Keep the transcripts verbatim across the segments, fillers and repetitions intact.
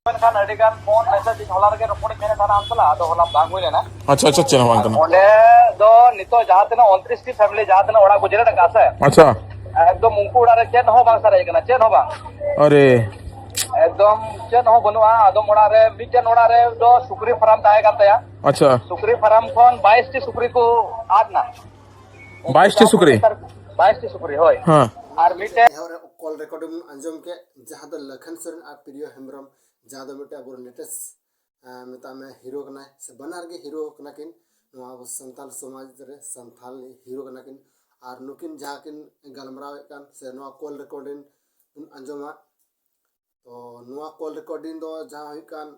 ᱢᱮᱱᱠᱷᱟᱱ ᱟᱹᱰᱤ ᱜᱟᱱ ᱯᱷᱳᱱ ᱢᱮᱥᱮᱡᱽ ᱤᱧ ᱦᱚᱞᱟ ᱨᱮᱜᱮ ᱨᱚᱯᱚᱲᱤᱧ ᱢᱮᱱᱮᱫ ᱛᱟᱦᱮᱱᱟ ᱟᱢ ᱥᱟᱞᱟᱜ, ᱟᱫᱚ ᱦᱚᱞᱟ ᱵᱟᱝ ᱦᱩᱭ ᱞᱮᱱᱟ᱾ ᱟᱪᱪᱷᱟ, ᱟᱪᱪᱷᱟ, ᱪᱮᱫ ᱦᱚᱸ ᱵᱟᱝ ᱠᱟᱱᱟ᱾ ᱚᱸᱰᱮ ᱫᱚ ᱱᱤᱛᱚᱜ ᱡᱟᱦᱟᱸ ᱛᱤᱱᱟᱹᱜ ᱩᱱᱛᱨᱤᱥ ᱴᱤ ᱯᱷᱮᱢᱤᱞᱤ ᱡᱟᱦᱟᱸ ᱛᱤᱱᱟᱹᱜ ᱚᱲᱟᱜ ᱠᱚ ᱡᱮᱨᱮᱫ ᱟᱠᱟᱫ ᱥᱮ, ᱟᱪᱪᱷᱟ᱾ ᱮᱠᱫᱚᱢ ᱩᱱᱠᱩ ᱚᱲᱟᱜ ᱨᱮ ᱪᱮᱫ ᱦᱚᱸ ᱵᱟᱝ ᱥᱟᱨᱮᱡ ᱟᱠᱟᱱᱟ, ᱪᱮᱫ ᱦᱚᱸ ᱵᱟᱝ᱾ ᱟᱨᱮ᱾ ᱮᱠᱫᱚᱢ ᱪᱮᱫ ᱦᱚᱸ ᱵᱟᱹᱱᱩᱜᱼᱟ᱾ ᱟᱫᱚᱢ ᱚᱲᱟᱜ ᱨᱮ, ᱢᱤᱫᱴᱮᱱ ᱚᱲᱟᱜ ᱨᱮ ᱫᱚ ᱥᱩᱠᱨᱤ ᱯᱷᱟᱨᱟᱢ ᱛᱟᱦᱮᱸ ᱠᱟᱱ ᱛᱟᱭᱟ᱾ ᱟᱪᱪᱷᱟ᱾ ᱥᱩᱠᱨᱤ ᱯᱷᱟᱨᱟᱢ ᱠᱷᱚᱱ ᱵᱟᱭᱤᱥ ᱴᱤ ᱥᱩᱠᱨᱤ ᱠᱚ ᱟᱫ ᱱᱟ᱾ ᱵᱟᱭᱤᱥ ᱴᱤ ᱥᱩᱠᱨᱤ? ᱵᱟᱭᱤᱥ ᱴᱤ ᱥᱩᱠᱨᱤ, ᱦᱳᱭ᱾ ᱦᱮᱸ᱾ ᱟᱨ ᱢᱤᱫᱴᱮᱱ ᱮᱦᱚᱵ ᱨᱮ ᱠᱚᱞ ᱨᱮᱠᱚᱨᱰᱤᱝ ᱟᱸᱡᱚᱢ ᱠᱮᱫ, ᱡᱟᱦᱟᱸ ᱫᱚ ᱞᱟᱠᱷᱟᱱ ᱥᱚᱨᱮᱱ ᱟᱨ ᱯᱨᱤᱭᱚ ᱦᱮᱢᱵᱨᱚᱢ, ᱡᱟᱦᱟᱸ ᱫᱚ ᱢᱤᱫᱴᱮᱱ ᱟᱵᱚ ᱞᱮᱴᱮᱥᱴ, ᱮᱸ, ᱢᱮᱛᱟᱜ ᱢᱮ ᱦᱤᱨᱳ ᱠᱟᱱᱟᱭ, ᱥᱮ ᱵᱟᱱᱟᱨ ᱜᱮ ᱦᱤᱨᱳ ᱠᱟᱱᱟ ᱠᱤᱱ ᱱᱚᱣᱟ ᱟᱵᱚ ᱥᱟᱱᱛᱟᱞ ᱥᱚᱢᱟᱡᱽ ᱨᱮ, ᱥᱟᱱᱛᱟᱞ ᱦᱤᱨᱳ ᱠᱟᱱᱟ ᱠᱤᱱ᱾ ᱟᱨ ᱱᱩᱠᱤᱱ ᱡᱟᱦᱟᱸ ᱠᱤᱱ ᱜᱟᱞᱢᱟᱨᱟᱣᱮᱫ ᱠᱟᱱ, ᱥᱮ ᱱᱚᱣᱟ ᱠᱚᱞ ᱨᱮᱠᱚᱨᱰᱤᱝ ᱵᱚᱱ ᱟᱸᱡᱚᱢᱟ, ᱛᱚ ᱱᱚᱣᱟ ᱠᱚᱞ ᱨᱮᱠᱚᱨᱰᱤᱝ ᱫᱚ ᱡᱟᱦᱟᱸ ᱦᱩᱭᱩᱜ ᱠᱟᱱ,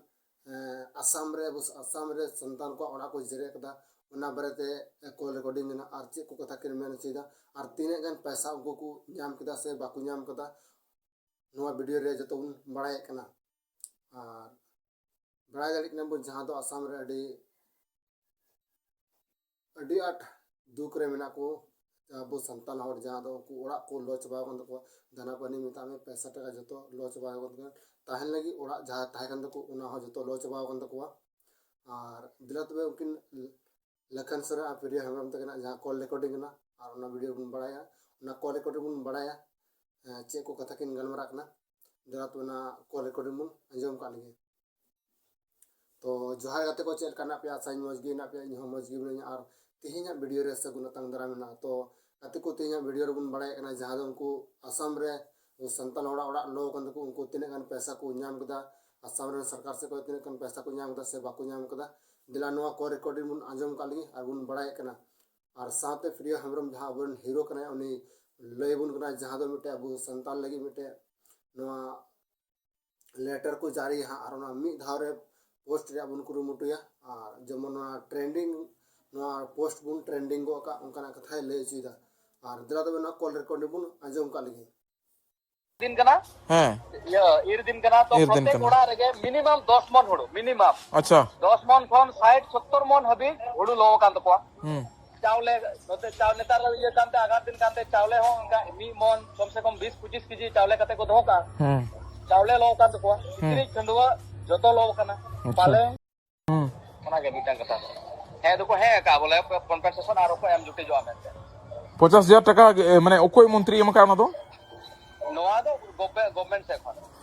ᱮᱸ, ᱟᱥᱟᱢ ᱨᱮ, ᱟᱵᱚ ᱟᱥᱟᱢ ᱨᱮ ᱥᱟᱱᱛᱟᱲ ᱠᱚᱣᱟᱜ ᱚᱲᱟᱜ ᱠᱚ ᱡᱮᱨᱮᱫ ᱠᱟᱫᱟ, ᱚᱱᱟ ᱵᱟᱨᱮᱛᱮ ᱠᱚᱞ ᱨᱮᱠᱚᱨᱰᱤᱝ ᱢᱮᱱᱟᱜᱼᱟ᱾ ᱟᱨ ᱪᱮᱫ ᱠᱚ ᱠᱟᱛᱷᱟ ᱠᱤᱱ ᱢᱮᱱ ᱦᱚᱪᱚᱭᱮᱫᱟ, ᱟᱨ ᱛᱤᱱᱟᱹᱜ ᱜᱟᱱ ᱯᱚᱭᱥᱟ ᱩᱱᱠᱩ ᱠᱚ ᱧᱟᱢ ᱠᱮᱫᱟ ᱥᱮ ᱵᱟᱠᱚ ᱧᱟᱢ ᱠᱟᱫᱟ, ᱱᱚᱣᱟ ᱵᱷᱤᱰᱤᱭᱳ ᱨᱮ ᱡᱚᱛᱚ ᱵᱚᱱ ᱵᱟᱲᱟᱭᱮᱫ ᱠᱟᱱᱟ᱾ ᱟᱨ ᱵᱟᱲᱟᱭ ᱫᱟᱲᱮᱭᱟᱜ ᱠᱟᱱᱟ ᱵᱚᱱ, ᱡᱟᱦᱟᱸ ᱫᱚ ᱟᱥᱟᱢ ᱨᱮ ᱟᱹᱰᱤ, ᱟᱹᱰᱤ ᱟᱸᱴ ᱫᱩᱠ ᱨᱮ ᱢᱮᱱᱟᱜ ᱠᱚ ᱟᱵᱚ ᱥᱟᱱᱛᱟᱲ ᱦᱚᱲ, ᱡᱟᱦᱟᱸ ᱫᱚ ᱩᱱᱠᱩ ᱚᱲᱟᱜ ᱠᱚ ᱞᱚ ᱪᱟᱵᱟ ᱟᱠᱟᱱ ᱛᱟᱠᱚᱣᱟ, ᱫᱷᱟᱱᱟ ᱯᱟᱹᱱᱤ ᱢᱮᱛᱟᱜ ᱢᱮ, ᱯᱚᱭᱥᱟ ᱴᱟᱠᱟ ᱡᱚᱛᱚ ᱞᱚ ᱪᱟᱵᱟ ᱟᱠᱟᱱ ᱛᱟᱠᱚᱣᱟ, ᱛᱟᱦᱮᱱ ᱞᱟᱹᱜᱤᱫ ᱚᱲᱟᱜ ᱡᱟᱦᱟᱸ ᱛᱟᱦᱮᱸ ᱠᱟᱱ ᱛᱟᱠᱚ ᱚᱱᱟ ᱦᱚᱸ ᱡᱚᱛᱚ ᱞᱚ ᱪᱟᱵᱟ ᱟᱠᱟᱱ ᱛᱟᱠᱚᱣᱟ᱾ ᱟᱨ ᱫᱮᱞᱟ ᱛᱚᱵᱮ ᱩᱱᱠᱤᱱ ᱞᱟᱠᱷᱟᱱ ᱥᱚᱨᱮᱱ ᱟᱨ ᱯᱨᱤᱭᱟ ᱦᱮᱢᱵᱨᱚᱢ ᱛᱟᱹᱠᱤᱱᱟᱜ ᱡᱟᱦᱟᱸ ᱠᱚᱞ ᱨᱮᱠᱚᱨᱰᱤᱝ ᱠᱟᱱᱟ, ᱟᱨ ᱚᱱᱟ ᱵᱷᱤᱰᱤᱭᱳ ᱵᱚᱱ ᱵᱟᱲᱟᱭᱟ, ᱚᱱᱟ ᱠᱚᱞ ᱨᱮᱠᱚᱨᱰᱤᱝ ᱵᱚᱱ ᱵᱟᱲᱟᱭᱟ, ᱮᱸ, ᱪᱮᱫ ᱠᱚ ᱠᱟᱛᱷᱟ ᱠᱤᱱ ᱜᱟᱞᱢᱟᱨᱟᱜ ᱠᱟᱱᱟ᱾ ᱫᱮᱞᱟ ᱛᱚᱵᱮ ᱚᱱᱟ ᱠᱚᱞ ᱨᱮᱠᱚᱨᱰᱤᱝ ᱵᱚᱱ ᱟᱸᱡᱚᱢ ᱠᱟᱜ ᱞᱮᱜᱮ᱾ ᱛᱚ ᱡᱚᱦᱟᱨ ᱜᱟᱛᱮ ᱠᱚ, ᱪᱮᱫ ᱞᱮᱠᱟ ᱢᱮᱱᱟᱜ ᱯᱮᱭᱟ? ᱟᱥᱟᱧ ᱢᱚᱡᱽ ᱜᱮ ᱢᱮᱱᱟᱜ ᱯᱮᱭᱟ, ᱤᱧ ᱦᱚᱸ ᱢᱚᱡᱽ ᱜᱮ ᱢᱤᱱᱟᱹᱧᱟ᱾ ᱟᱨ ᱛᱮᱦᱮᱧᱟᱜ ᱵᱷᱤᱰᱤᱭᱳ ᱨᱮ ᱥᱟᱹᱜᱩᱱ ᱟᱛᱟᱝ ᱫᱟᱨᱟᱢ ᱢᱮᱱᱟᱜᱼᱟ᱾ ᱛᱚ ᱜᱟᱛᱮ ᱠᱚ, ᱛᱮᱦᱮᱧᱟᱜ ᱵᱷᱤᱰᱤᱭᱳ ᱨᱮᱵᱚᱱ ᱵᱟᱲᱟᱭᱮᱫ ᱠᱟᱱᱟ, ᱡᱟᱦᱟᱸ ᱫᱚ ᱩᱱᱠᱩ ᱟᱥᱟᱢ ᱨᱮ ᱥᱟᱱᱛᱟᱲ ᱦᱚᱲᱟᱜ ᱚᱲᱟᱜ ᱞᱚ ᱠᱟᱱ ᱛᱟᱠᱚ, ᱩᱱᱠᱩ ᱛᱤᱱᱟᱹᱜ ᱜᱟᱱ ᱯᱚᱭᱥᱟ ᱠᱚ ᱧᱟᱢ ᱠᱮᱫᱟ, ᱟᱥᱟᱢ ᱨᱮᱱ ᱥᱚᱨᱠᱟᱨ ᱥᱮᱫ ᱠᱷᱚᱱ ᱛᱤᱱᱟᱹᱜ ᱜᱟᱱ ᱯᱚᱭᱥᱟ ᱠᱚ ᱧᱟᱢ ᱠᱮᱫᱟ ᱥᱮ ᱵᱟᱠᱚ ᱧᱟᱢ ᱠᱮᱫᱟ᱾ ᱫᱮᱞᱟ ᱱᱚᱣᱟ ᱠᱚᱞ ᱨᱮᱠᱚᱨᱰᱤᱝ ᱵᱚᱱ ᱟᱸᱡᱚᱢ ᱠᱟᱜ ᱞᱮᱜᱮ ᱟᱨ ᱵᱚᱱ ᱵᱟᱲᱟᱭᱮᱫ ᱠᱟᱱᱟ᱾ ᱟᱨ ᱥᱟᱶᱛᱮ ᱯᱨᱤᱭᱟ ᱦᱮᱢᱵᱨᱚᱢ, ᱡᱟᱦᱟᱸ ᱟᱵᱚᱨᱮᱱ ᱦᱤᱨᱳ ᱠᱟᱱᱟᱭ, ᱩᱱᱤ ᱞᱟᱹᱭ ᱟᱵᱚᱱ ᱠᱟᱱᱟᱭ, ᱡᱟᱦᱟᱸ ᱫᱚ ᱢᱤᱫᱴᱮᱡ ᱟᱵᱚ ᱥᱟᱱᱛᱟᱲ ᱞᱟᱹᱜᱤᱫ ᱢᱤᱫᱴᱮᱡ ᱱᱚᱣᱟ ᱞᱮᱴᱟᱨ ᱠᱚ ᱡᱟᱹᱨᱤᱭᱟ ᱦᱟᱸᱜ, ᱟᱨ ᱚᱱᱟ ᱢᱤᱫ ᱫᱷᱟᱣ ᱨᱮ ᱯᱳᱥᱴ ᱨᱮᱭᱟᱜ ᱵᱚᱱ ᱠᱩᱨᱩᱢᱩᱴᱩᱭᱟ, ᱟᱨ ᱡᱮᱢᱚᱱ ᱱᱚᱣᱟ ᱴᱨᱮᱱᱰᱤᱝ, ᱱᱚᱣᱟ ᱯᱳᱥᱴ ᱵᱚᱱ ᱴᱨᱮᱱᱰᱤᱝ ᱜᱚᱜ ᱠᱟᱜ, ᱚᱱᱠᱟᱱᱟᱜ ᱠᱟᱛᱷᱟᱭ ᱞᱟᱹᱭ ᱦᱚᱪᱚᱭᱮᱫᱟ᱾ ᱟᱨ ᱫᱮᱞᱟ ᱛᱚᱵᱮ ᱱᱚᱣᱟ ᱠᱚᱞ ᱨᱮᱠᱚᱨᱰ ᱵᱚᱱ ᱟᱸᱡᱚᱢ ᱠᱟᱜ ᱞᱮᱜᱮ᱾ ᱫᱤᱱ ᱠᱟᱱᱟ᱾ ᱦᱮᱸ᱾ ᱤᱭᱟᱹ, ᱤᱨ ᱫᱤᱱ ᱠᱟᱱᱟ, ᱛᱚ ᱤᱨ ᱫᱤᱱ ᱯᱨᱚᱛᱮᱠ ᱠᱟᱱᱟ᱾ ᱚᱲᱟᱜ ᱨᱮᱜᱮ ᱢᱤᱱᱤᱢᱟᱢ ᱫᱚᱥ ᱢᱚᱱ ᱦᱩᱲᱩ, ᱢᱤᱱᱤᱢᱟᱢ᱾ ᱟᱪᱪᱷᱟ᱾ ᱫᱚᱥ ᱢᱚᱱ ᱠᱷᱚᱱ ᱥᱟᱴ ᱥᱚᱛᱛᱚᱨ ᱢᱚᱱ ᱦᱟᱹᱵᱤᱡ ᱦᱩᱲᱩ ᱞᱚ ᱟᱠᱟᱱ ᱛᱟᱠᱚᱣᱟ᱾ ᱦᱩᱸ᱾ ᱪᱟᱣᱞᱮ, ᱱᱚᱛᱮ ᱪᱟᱣ-, ᱱᱮᱛᱟᱨ ᱤᱭᱟᱹ ᱠᱟᱱᱛᱮ, ᱟᱜᱷᱟᱛ ᱫᱤᱱ ᱠᱟᱱᱛᱮ, ᱪᱟᱣᱞᱮ ᱦᱚᱸ ᱚᱱᱠᱟ ᱢᱤᱫ ᱢᱚᱱ, ᱠᱚᱢ ᱥᱮ ᱠᱚᱢ ᱵᱤᱥ ᱯᱚᱸᱪᱤᱥ ᱠᱮᱡᱤ ᱪᱟᱣᱞᱮ ᱠᱟᱛᱮ ᱠᱚ ᱫᱚᱦᱚ ᱠᱟᱜᱼᱟ᱾ ᱦᱩᱸ᱾ ᱪᱟᱣᱞᱮ ᱞᱚ ᱟᱠᱟᱱ ᱛᱟᱠᱚᱣᱟ, ᱦᱩᱸ᱾ ᱠᱤᱪᱨᱤᱡ ᱠᱷᱟᱹᱰᱩᱣᱟᱹ ᱡᱚᱛᱚ ᱞᱚ ᱟᱠᱟᱱᱟ᱾ ᱟᱪᱪᱷᱟ᱾ ᱯᱟᱞᱮ ᱦᱩᱸ᱾ ᱚᱱᱟᱜᱮ ᱢᱤᱫᱴᱟᱝ ᱠᱟᱛᱷᱟ ᱫᱚ᱾ ᱦᱮᱸ ᱫᱚᱠᱚ ᱦᱮᱸ ᱟᱠᱟᱫ, ᱵᱚᱞᱮ ᱠᱚᱢᱯᱮᱱᱥᱮᱥᱚᱱ ᱟᱨ ᱦᱚᱸᱠᱚ ᱮᱢ ᱡᱩᱴᱤᱡᱚᱜᱼᱟ ᱢᱮᱱᱛᱮ᱾ ᱯᱚᱧᱪᱟᱥ ᱦᱟᱡᱟᱨ ᱴᱟᱠᱟ ᱜᱮ, ᱢᱟᱱᱮ ᱚᱠᱚᱭ ᱢᱚᱱᱛᱨᱤ ᱮᱢ ᱟᱠᱟᱫ ᱚᱱᱟ ᱫᱚ? ᱱᱚᱣᱟ ᱫᱚ ᱜᱚᱵᱷᱢᱮ-, ᱜᱚᱵᱷᱢᱮᱱᱴ ᱥᱮᱫ ᱠᱷᱚᱱ᱾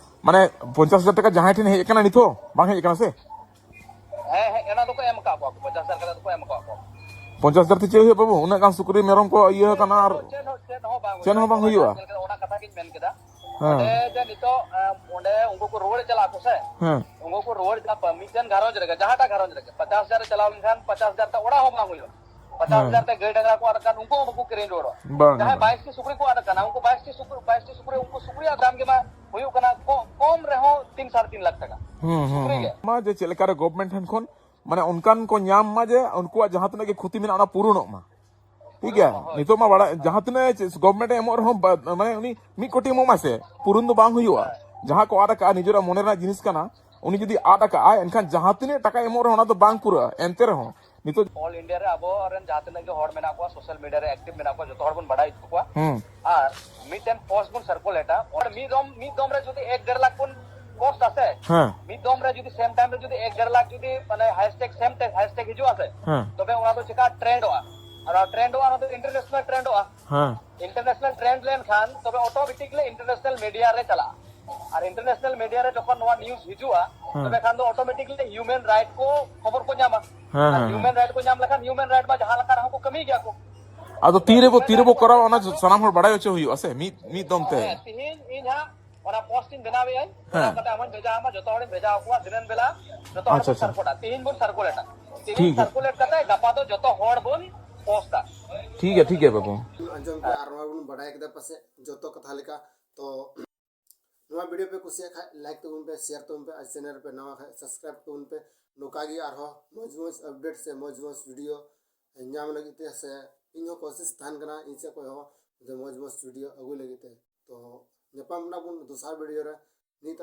ᱢᱟᱱᱮ ᱯᱚᱧᱪᱟᱥ ᱦᱟᱡᱟᱨ ᱴᱟᱠᱟ ᱡᱟᱦᱟᱸᱭ ᱴᱷᱮᱱ ᱦᱮᱡ ᱟᱠᱟᱱᱟ, ᱱᱤᱛ ᱦᱚᱸ ᱵᱟᱝ ᱦᱮᱡ ᱟᱠᱟᱱᱟ ᱥᱮ? ᱦᱮᱸ, ᱦᱮᱸ, ᱚᱱᱟ ᱫᱚᱠᱚ ᱮᱢ ᱟᱠᱟᱫ ᱠᱚᱣᱟ ᱠᱚ, ᱯᱚᱧᱪᱟᱥ ᱦᱟᱡᱟᱨ ᱠᱟᱛᱮ ᱫᱚᱠᱚ ᱮᱢ ᱟᱠᱟᱫ ᱠᱚᱣᱟ᱾ ᱯᱚᱧᱪᱟᱥ ᱦᱟᱡᱟᱨ ᱛᱮ ᱪᱮᱫ ᱦᱩᱭᱩᱜᱼᱟ ᱵᱟᱹᱵᱩ? ᱩᱱᱟᱹᱜ ᱜᱟᱱ ᱥᱩᱠᱨᱤ ᱢᱮᱨᱚᱢ ᱠᱚ ᱤᱭᱟᱹ ᱟᱠᱟᱱᱟ ᱟᱨ ᱪᱮᱫ ᱦᱚᱸ, ᱪᱮᱫ ᱦᱚᱸ ᱵᱟᱝ ᱦᱩᱭᱩᱜᱼᱟ᱾ ᱚᱱᱟ ᱠᱟᱛᱷᱟ ᱜᱤᱧ ᱢᱮᱱ ᱠᱮᱫᱟ᱾ ᱦᱮᱸ᱾ ᱚᱸᱰᱮ ᱡᱮ ᱱᱤᱛᱚᱜ, ᱮ, ᱚᱸᱰᱮ ᱩᱱᱠᱩ ᱠᱚ ᱨᱩᱣᱟᱹᱲ ᱪᱟᱞᱟᱜ ᱟᱠᱚ ᱥᱮ, ᱦᱮᱸ᱾ ᱩᱱᱠᱩ ᱠᱚ ᱨᱩᱣᱟᱹᱲ ᱪᱟᱞᱟᱜ, ᱢᱤᱫᱴᱮᱱ ᱜᱷᱟᱨᱚᱸᱡᱽ ᱨᱮᱜᱮ, ᱡᱟᱦᱟᱸᱴᱟᱜ ᱜᱷᱟᱨᱚᱸᱡᱽ ᱨᱮᱜᱮ, ᱯᱚᱧᱪᱟᱥ ᱦᱟᱡᱟᱨ ᱨᱮ ᱪᱟᱞᱟᱣ ᱞᱮᱱᱠᱷᱟᱱ ᱯᱚᱧᱪᱟᱥ ᱦᱟᱡᱟᱨ ᱛᱮ ᱚᱲᱟᱜ ᱦᱚᱸ ᱵᱟᱝ ᱦᱩᱭᱩᱜᱼᱟ᱾ ᱯᱚᱧᱪᱟᱥ ᱦᱟᱡᱟᱨ ᱦᱮᱸ᱾ ᱛᱮ ᱜᱟᱹᱭ ᱰᱟᱝᱨᱟ ᱠᱚ ᱟᱫ ᱟᱠᱟᱱ, ᱩᱱᱠᱩ ᱦᱚᱸ ᱵᱟᱠᱚ ᱠᱤᱨᱤᱧ ᱨᱩᱣᱟᱹᱲᱚᱜᱼᱟ᱾ ᱵᱟᱝ, ᱡᱟᱦᱟᱸᱭ ᱵᱟᱝ᱾ ᱵᱟᱭᱤᱥ ᱴᱤ ᱥᱩᱠᱨᱤ ᱠᱚ ᱟᱫ ᱟᱠᱟᱱᱟ, ᱩᱱᱠᱩ ᱵᱟᱭᱤᱥ ᱴᱤ ᱥᱩᱠᱨᱤ, ᱵᱟᱭᱤᱥ ᱴᱤ ᱥᱩᱠᱨᱤ, ᱩᱱᱠᱩ ᱥᱩᱠᱨᱤᱭᱟᱜ ᱫᱟᱢ ᱜᱮ ᱢᱟ ᱦᱩᱭᱩᱜ ᱠᱟᱱᱟ ᱠᱚ-, ᱠᱚᱢ ᱨᱮᱦᱚᱸ ᱛᱤᱱ, ᱥᱟᱲᱮ ᱛᱤᱱ ᱞᱟᱠᱷ ᱴᱟᱠᱟ᱾ ᱦᱩᱸ, ᱦᱩᱸ, ᱥᱩᱠᱨᱤ ᱦᱩᱸ᱾ ᱜᱮ᱾ ᱢᱟ ᱡᱮ ᱪᱮᱫ ᱞᱮᱠᱟ ᱨᱮ ᱜᱚᱵᱷᱢᱮᱱᱴ ᱴᱷᱮᱱ ᱠᱷᱚᱱ, ᱢᱟᱱᱮ ᱚᱱᱠᱟᱱ ᱠᱚ ᱧᱟᱢ ᱢᱟ ᱡᱮ ᱩᱱᱠᱩᱣᱟᱜ ᱡᱟᱦᱟᱸ ᱛᱤᱱᱟᱹᱜ ᱜᱮ ᱠᱷᱚᱛᱤ ᱢᱮᱱᱟᱜᱼᱟ, ᱚᱱᱟ ᱯᱩᱨᱩᱱᱚᱜ ᱢᱟ᱾ ᱴᱷᱤᱠ ᱜᱮᱭᱟ? ᱦᱳᱭ᱾ ᱱᱤᱛᱚᱜ ᱢᱟ ᱵᱟᱲᱟᱭ, ᱡᱟᱦᱟᱸ ᱛᱤᱱᱟᱹᱜ ᱪᱮᱫ ᱜᱚᱵᱷᱢᱮᱱᱴ ᱮ ᱮᱢᱚᱜ ᱨᱮᱦᱚᱸ ᱵᱟ-, ᱢᱟᱱᱮ ᱩᱱᱤ ᱢᱤᱫ ᱠᱳᱴᱤ ᱮᱢᱚᱜ ᱢᱟ ᱥᱮ, ᱯᱩᱨᱩᱱ ᱫᱚ ᱵᱟᱝ ᱦᱩᱭᱩᱜᱼᱟ᱾ ᱦᱳᱭ᱾ ᱡᱟᱦᱟᱸ ᱠᱚ ᱟᱫ ᱟᱠᱟᱫᱼᱟ, ᱱᱤᱡᱮᱨᱟᱜ ᱢᱚᱱᱮ ᱨᱮᱱᱟᱜ ᱡᱤᱱᱤᱥ ᱠᱟᱱᱟ, ᱩᱱᱤ ᱡᱩᱫᱤ ᱟᱫ ᱟᱠᱟᱫᱼᱟᱭ, ᱮᱱᱠᱷᱟᱱ ᱡᱟᱦᱟᱸ ᱛᱤᱱᱟᱹᱜ ᱴᱟᱠᱟ ᱮᱢᱚᱜ ᱨᱮᱦᱚᱸ ᱚᱱᱟ ᱫᱚ ᱵᱟᱝ ᱯᱩᱨᱟᱹᱜᱼᱟ᱾ ᱮᱱᱛᱮ ᱨᱮᱦᱚᱸ ᱱᱤᱛᱚᱜ ᱚᱞ ᱤᱱᱰᱤᱭᱟ ᱨᱮ ᱟᱵᱚ ᱨᱮᱱ ᱡᱟᱦᱟᱸ ᱛᱤᱱᱟᱹᱜ ᱜᱮ ᱦᱚᱲ ᱢᱮᱱᱟᱜ ᱠᱚᱣᱟ, ᱥᱳᱥᱟᱞ ᱢᱤᱰᱤᱭᱟ ᱨᱮ ᱮᱠᱴᱤᱵᱷ ᱢᱮᱱᱟᱜ ᱠᱚᱣᱟ, ᱡᱚᱛᱚ ᱦᱚᱲ ᱵᱚᱱ ᱵᱟᱲᱟᱭ ᱦᱚᱪᱚ ᱠᱚᱣᱟ᱾ ᱦᱩᱸ᱾ ᱟᱨ ᱢᱤᱫᱴᱮᱱ ᱯᱳᱥᱴ ᱵᱚᱱ ᱥᱟᱨᱠᱩᱞᱮᱴᱟ, ᱚᱸᱰᱮ ᱢᱤᱫ ᱫᱚᱢ, ᱢᱤᱫ ᱫᱚᱢ ᱨᱮ ᱡᱩᱫᱤ ᱮᱠ ᱰᱮᱲ ᱞᱟᱠᱷ ᱵᱚᱱ ᱯᱳᱥᱴ ᱟᱥᱮ, ᱦᱮᱸ᱾ ᱢᱤᱫ ᱫᱚᱢ ᱨᱮ ᱡᱩᱫᱤ ᱥᱮᱢ ᱴᱟᱭᱤᱢ ᱨᱮ ᱡᱩᱫᱤ ᱮᱠ ᱰᱮᱲ ᱞᱟᱠᱷ ᱡᱩᱫᱤ ᱢᱟᱱᱮ ᱦᱮᱥᱴᱮᱜ ᱥᱮᱢ ᱴᱮᱜ ᱦᱮᱥᱴᱮᱜ ᱦᱤᱡᱩᱜᱼᱟ ᱥᱮ, ᱦᱮᱸ᱾ ᱛᱚᱵᱮ ᱚᱱᱟ ᱫᱚ ᱪᱮᱠᱟ ᱴᱨᱮᱱᱰᱚᱜᱼᱟ? ᱟᱨ ᱚᱱᱟ ᱴᱨᱮᱱᱰᱚᱜᱼᱟ, ᱚᱱᱟ ᱫᱚ ᱤᱱᱴᱟᱨᱱᱮᱥᱱᱟᱞ ᱴᱨᱮᱱᱰᱚᱜᱼᱟ᱾ ᱦᱮᱸ᱾ ᱤᱱᱴᱟᱨᱱᱮᱥᱱᱟᱞ ᱴᱨᱮᱱᱰ ᱞᱮᱱᱠᱷᱟᱱ ᱛᱚᱵᱮ ᱚᱴᱳᱢᱮᱴᱤᱠᱞᱤ ᱤᱱᱴᱟᱨᱱᱮᱥᱱᱟᱞ ᱢᱤᱰᱤᱭᱟ ᱨᱮ ᱪᱟᱞᱟᱜᱼᱟ᱾ ᱟᱨ ᱤᱱᱴᱟᱨᱱᱮᱥᱱᱟᱞ ᱢᱤᱰᱤᱭᱟ ᱨᱮ ᱡᱚᱠᱷᱚᱱ ᱱᱚᱣᱟ ᱱᱤᱭᱩᱡᱽ ᱦᱤᱡᱩᱜᱼᱟ, ᱦᱮᱸ᱾ ᱛᱚᱵᱮ ᱠᱷᱟᱱ ᱫᱚ ᱚᱴᱳᱢᱮᱴᱤᱠᱞᱤ ᱦᱤᱭᱩᱢᱮᱱ ᱨᱟᱭᱤᱴ ᱠᱚ ᱠᱷᱚᱵᱚᱨ ᱠᱚ ᱧᱟᱢᱟ᱾ ᱦᱮᱸ, ᱟᱨ ᱦᱮᱸ, ᱦᱤᱭᱩᱢᱮᱱ ᱦᱮᱸ᱾ ᱨᱟᱭᱤᱴ ᱠᱚ ᱧᱟᱢ ᱞᱮᱠᱷᱟᱱ ᱦᱤᱭᱩᱢᱮᱱ ᱨᱟᱭᱤᱴ ᱢᱟ ᱡᱟᱦᱟᱸ ᱞᱮᱠᱟ ᱨᱮᱦᱚᱸ ᱠᱚ ᱠᱟᱹᱢᱤ ᱜᱮᱭᱟ ᱠᱚ᱾ ᱟᱫᱚ ᱛᱤ ᱨᱮᱵᱚ, ᱛᱤ ᱨᱮᱵᱚ ᱠᱚᱨᱟᱣᱟ, ᱚᱱᱟ ᱥᱟᱱᱟᱢ ᱦᱚᱲ ᱵᱟᱲᱟᱭ ᱦᱚᱪᱚ ᱦᱩᱭᱩᱜᱼᱟ ᱥᱮ, ᱢᱤᱫ, ᱢᱤᱫ ᱫᱚᱢ ᱛᱮ᱾ ᱦᱮᱸ, ᱛᱤᱦᱤᱧ ᱤᱧ ᱦᱟᱸᱜ ᱚᱱᱟ ᱯᱳᱥᱴ ᱤᱧ ᱵᱮᱱᱟᱣ ᱮᱜᱼᱟᱹᱧ, ᱵᱮᱱᱟᱣ ᱦᱮᱸ᱾ ᱠᱟᱛᱮ ᱟᱢ ᱦᱚᱸᱧ ᱵᱷᱮᱡᱟ ᱟᱢᱟ, ᱡᱚᱛᱚ ᱦᱚᱲᱤᱧ ᱵᱷᱮᱡᱟ ᱟᱠᱚᱣᱟ, ᱫᱤᱱᱟᱹᱢ ᱵᱮᱞᱟ ᱡᱚᱛᱚ ᱦᱚᱲ ᱟᱪᱪᱷᱟ, ᱵᱚᱱ ᱟᱪᱪᱷᱟ᱾ ᱥᱟᱨᱠᱩᱞᱮᱴᱟ᱾ ᱛᱤᱦᱤᱧ ᱵᱚᱱ ᱥᱟᱨᱠᱩᱞᱮᱴᱟ᱾ ᱛᱤᱦᱤᱧ ᱴᱷᱤᱠ ᱜᱮᱭᱟ᱾ ᱥᱟᱨᱠᱩᱞᱮᱴ ᱠᱟᱛᱮ ᱜᱟᱯᱟ ᱫᱚ ᱡᱚᱛᱚ ᱦᱚᱲ ᱵᱚᱱ ᱯᱳᱥᱴᱟ᱾ ᱴᱷᱤᱠ ᱜᱮᱭᱟ, ᱴᱷᱤᱠ ᱜᱮᱭᱟ ᱵᱟᱹᱵᱩ᱾ ᱟᱸᱡᱚᱢ ᱠᱮᱫᱟ ᱟᱨ ᱱᱚᱣᱟ ᱵᱚᱱ ᱵᱟᱰᱟᱭ ᱠᱮᱫᱟ ᱯᱟᱥᱮᱡ ᱡᱚᱛᱚ ᱠᱟᱛᱷᱟ ᱞᱮᱠᱟ᱾ ᱛᱚ ᱱᱚᱣᱟ ᱵᱷᱤᱰᱤᱭᱳ ᱯᱮ ᱠᱩᱥᱤᱭᱟᱜ ᱠᱷᱟᱡ ᱞᱟᱭᱤᱠ ᱛᱟᱵᱚᱱ ᱯᱮ, ᱥᱮᱭᱟᱨ ᱛᱟᱵᱚᱱ ᱯᱮ, ᱟᱨ ᱪᱮᱱᱮᱞ ᱨᱮᱯᱮ ᱱᱟᱣᱟ ᱠᱷᱟᱡ ᱥᱟᱵᱥᱠᱨᱟᱭᱤᱵ ᱛᱟᱵᱚᱱ ᱯᱮ᱾ ᱱᱚᱝᱠᱟ ᱜᱮ ᱟᱨᱦᱚᱸ ᱢᱚᱡᱽ ᱢᱚᱡᱽ ᱟᱯᱰᱮᱴ ᱥᱮ ᱢᱚᱡᱽ ᱢᱚᱡᱽ ᱵᱷᱤᱰᱤᱭᱳ ᱧᱟᱢ ᱞᱟᱹᱜᱤᱫ ᱛᱮ, ᱥᱮ ᱤᱧ ᱦᱚᱸ ᱠᱳᱥᱤᱥ ᱛᱟᱦᱮᱱ ᱠᱟᱱᱟ ᱤᱧ ᱥᱮᱫ ᱠᱷᱚᱡ ᱦᱚᱸ ᱡᱮ ᱢᱚᱡᱽ ᱢᱚᱡᱽ ᱵᱷᱤᱰᱤᱭᱳ ᱟᱹᱜᱩᱭ ᱞᱟᱹᱜᱤᱫ ᱛᱮ᱾ ᱛᱚ ᱧᱟᱯᱟᱢ ᱨᱮᱱᱟᱜ ᱵᱚᱱ ᱫᱚᱥᱟᱨ ᱵᱷᱤᱰᱤᱭᱳ ᱨᱮ᱾ ᱱᱤᱛ